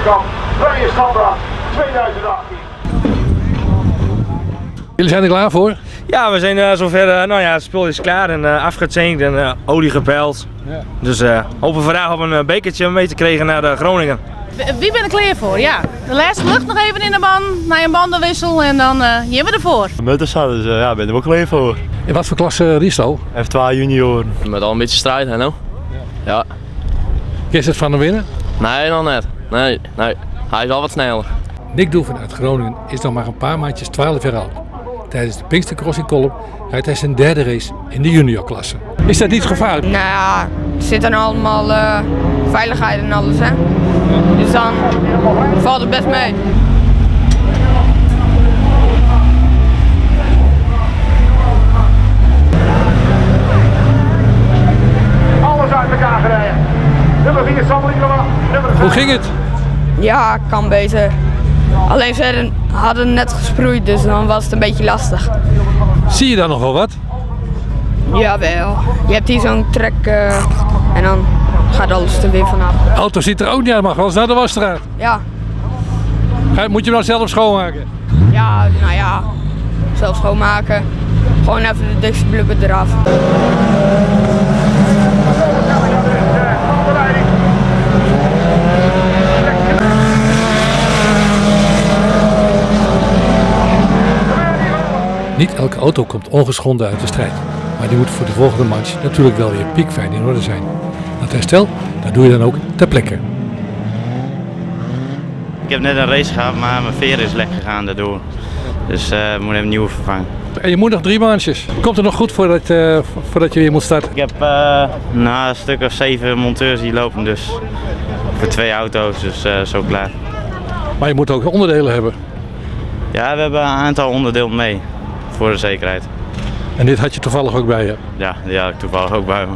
Vrije Standaard 2018. Jullie zijn er klaar voor? Ja, we zijn zover. Nou ja, het spul is klaar en afgetankt en olie gepeild. Ja. Dus hopen vandaag op een bekertje mee te krijgen naar Groningen. Wie ben er klaar voor? Ja. De laatste lucht nog even in de band, naar een bandenwissel en dan hier we ervoor. Mutters dus ja, ben er ook klaar voor. In wat voor klasse Risto? F2 junior. Met al een beetje strijd, hè nou? Ja. Is het van hem winnen? Nee, nog net. Nee, nee. Hij is al wat sneller. Nick Doeven uit Groningen is nog maar een paar maandjes 12 jaar oud. Tijdens de Pinkstercross in Kollum rijdt hij zijn derde race in de juniorklasse. Is dat niet gevaarlijk? Nou ja, er zitten allemaal veiligheid en alles, hè. Dus dan valt het best mee. Alles uit elkaar gereden. Nummer 4 Sander Iglema, nummer 5. Hoe ging het? Ja, kan beter. Alleen ze hadden net gesproeid, dus dan was het een beetje lastig. Zie je daar nog wel wat? Jawel. Je hebt hier zo'n trek en dan gaat alles er weer vanaf. De auto ziet er ook niet uit, mag wel eens naar de wasstraat. Ja. Moet je hem nou zelf schoonmaken? Ja, nou ja. Zelf schoonmaken. Gewoon even de dikste blubber eraf. Niet elke auto komt ongeschonden uit de strijd, maar die moet voor de volgende match natuurlijk wel weer piekfijn in orde zijn. Dat herstel, dat doe je dan ook ter plekke. Ik heb net een race gehad, maar mijn veer is lek gegaan daardoor. Dus ik moet even nieuwe vervangen. En je moet nog 3 maandjes. Komt het nog goed voordat je weer moet starten? Ik heb een stuk of 7 monteurs die lopen, dus voor 2 auto's, dus zo klaar. Maar je moet ook onderdelen hebben. Ja, we hebben een aantal onderdelen mee, voor de zekerheid. En dit had je toevallig ook bij je? Ja, die had ik toevallig ook bij me.